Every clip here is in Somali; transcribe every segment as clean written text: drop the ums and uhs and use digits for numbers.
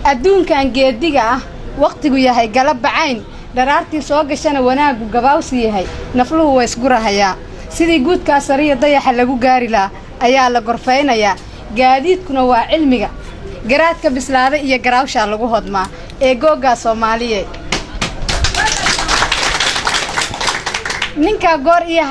Adduunkan geediga ah, wakhtigu yahay galab bacayn, dharaartii soo gashana wanaaggu gabaawsi yahay, nafluhu waa isgurahayaa. Sidii guudkaa sariya dayaxa lagu gaari lahaa ayaa la gorfaynayaa. Gaadiidkuna waa cilmiga, garaadka bislaada iyo garaawshaa lagu hodmaa ee googgaa Soomaaliye. Ninkaa goor iyo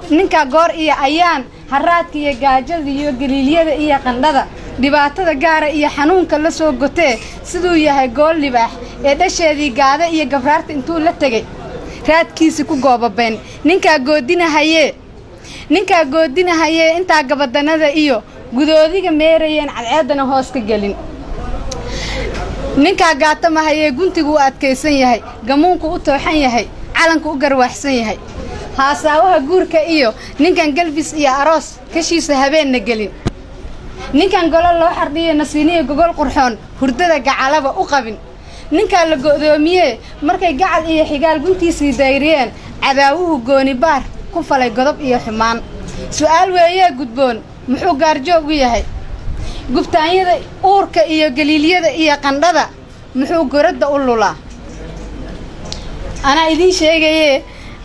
ninkaa goor iyo ayaan haraadka iyo gaajada iyo galiilyada iyo qandhada, dhibaatada gaara iyo xanuunka la soo gotee, siduu yahay gool libaax ee dhasheedii gaada iyo gabraarta intuu la tegey raadkiisi ku goobabayn. Ninkaa goodinahayee, ninkaa goodinahayee, intaa gabadanada iyo gudoodiga meerayeen, cadceeddana hoos ka gelin. Ninkaa gaatamahayee, guntigu u adkaysan yahay, gamuunku u tooxan yahay, calanku u garwaaxsan yahay, haasaawaha guurka iyo ninkan galbis iyo aroos kashiisa habeenna gelin. Ninkan golo loo xardhiyo nasiiniyo gogol qurxoon hurdada gacalaba u qabin. Ninkaa la go'doomiyee, markay gacal iyo xigaal guntiisii dayriyeen, cadaawuhu gooni baar ku falay godob iyo xumaan. Su'aal weeyee gudboon, muxuu gaarjoog u yahay? Gubtaanyada uurka iyo galiilyada iyo qandhada muxuu goradda u lulaa? Anaa idiin sheegayee,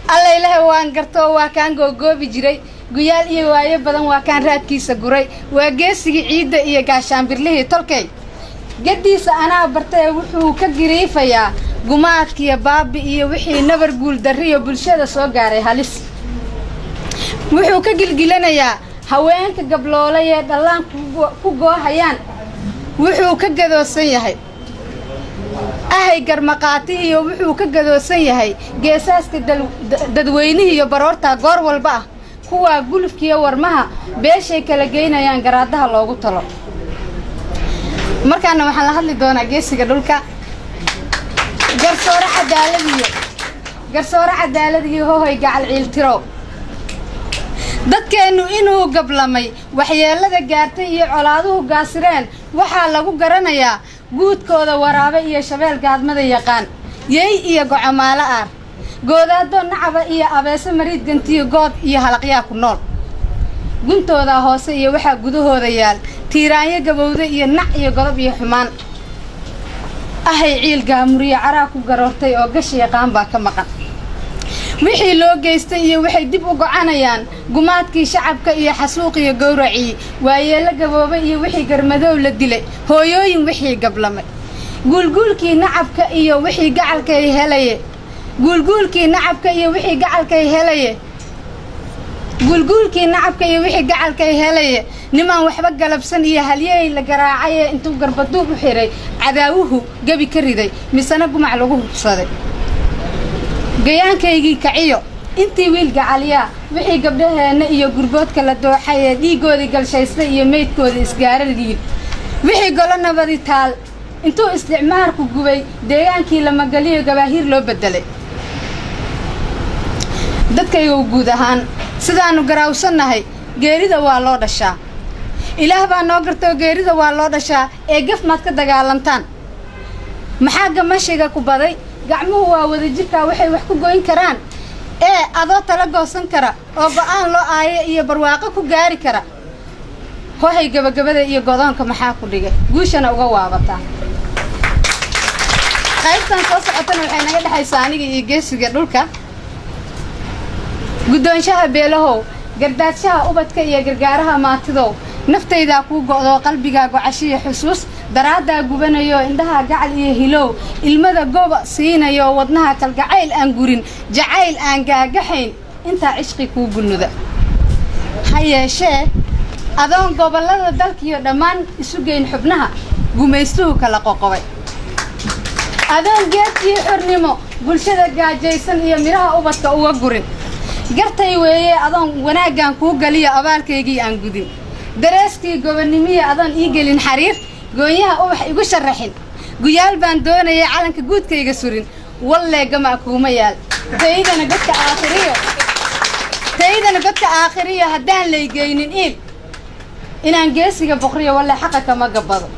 Alla Ilaahay waan gartoo, waa kaan googoobi jiray guyaal iyo waayo badan, waa kaan raadkiisa guray, waa geesigii ciidda iyo gaashaanbirlihii tolkay. Gaddiisa anaa bartee, wuxuu ka giriifayaa gumaadkiiyo baabi iyo wixii nabar guul darriyo bulshada soo gaaray halis. Wuxuu ka gilgilanayaa haweenka gabloolay ee dhallaan ku goohayaan. Wuxuu ka gadoosan yahay ahay garmaqaati iyo wuxuu ka gadoosan yahay geesaaska dadweynihii iyo baroortaa goor walba ah, kuwaa gulufkiiyo warmaha beeshay kala geynayaan garaadaha loogu talo. Markaana waxaan la hadli doonaa geesiga dhulka, garsoore cadaaladiyo, garsoore cadaaladiyo hohoy gacal ciiltirow. Dadkeennu inuu gablamay, waxyeellada gaartay iyo colaaduhu gaasireen waxaa lagu garanayaa guudkooda waraabe iyo shabeel gaadmada yaqaan, yey iyo gocomaalo aar, goodaado nacaba iyo abeese mariid gantiyo, good iyo halaqyaa ku nool. Guntoodaa hoose iyo waxaa gudahooda yaal tiiraanyo gabowda iyo nac iyo godob iyo xumaan. Ahay ciil gaamuriyo caraa ku garoortay oo gash yaqaan baa ka maqan. Wixii loo geystay iyo waxay dib u gocanayaan gumaadkii shacabka iyo xasuuqiyo gowracii, waayeello gaboobay iyo wixii garmadoow la dilay, hooyooyin wixii gablamay, guulguulkii nacabka iyo wixii gacalkay helaye, guulguulkii nacabka iyo wixii gacalkay helaye, guulguulkii nacabka iyo wixii gacalkay helaye. Nimaan waxba galabsan iyo halyeey la garaacayee intuu garbaduub u xiray cadaawuhu gebi ka riday, misena gumac lagu hubsaday. Gayaankaygii kaciyo intii wiil gacaliyaa, wixii gabdhaheenna iyo gurboodka la dooxay ee dhiiggoodii galshaystay iyo meydkooda isgaaradiin, wixii golo nabadi taal intuu isticmaarku gubay deegaankii lamagaliyo gabaahiir loo beddelay. Dadkaygow, guud ahaan sidaannu garaawsannahay, geerida waa loo dhashaa. Ilaah baa noo gartoo, geerida waa loo dhashaa ee gaf maad ka dagaalantaan? Maxaa gamashiga ku baday? Gacmuhu waa wadajirkaa, waxay wax ku goyn karaan ee adoo tala goosan kara oo go'aan loo aayo iyo barwaaqo ku gaari kara. Hohay gabagabada iyo godoonka maxaa ku dhigay? Guushana uga waabataa. Qaybtan soo socotana waxay naga dhexaysaa aniga iyo geesiga dhulka. Guddoonshaha beelahow, gardaadshaha ubadka iyo gargaaraha maatidow, naftaydaa kuu go'doo qalbigaa gocashiya xusuus daraaddaa gubanayo, indhaha gacal iyo hilow ilmada goba siinayo, wadnaha kalgacayl aan gurin, jacayl aan gaagaxayn, intaa cishqi kuu gunuda. Ha yeeshee adoon gobollada dalkiiyo dhammaan isu geyn xubnaha gumaystuhu kala qoqobay, adoon geedkii xornimo bulshada gaajaysan iyo midhaha ubadka uga gurin, gartay weeye adoon wanaaggan kuu galiyo abaalkaygii aan gudin, dareeskii gobonnimiya adoon ii gelin xariir, goonyaha ubax igu sharaxin, guyaal baan doonayay calanka guudkayga surin, wallee gamaa kuuma yaal. Taydana godka aakhiriyo, taydana godka aakhiriyo haddaan laygeynin iil, inaan geesiga boqriyo walle xaqa kama gabbado.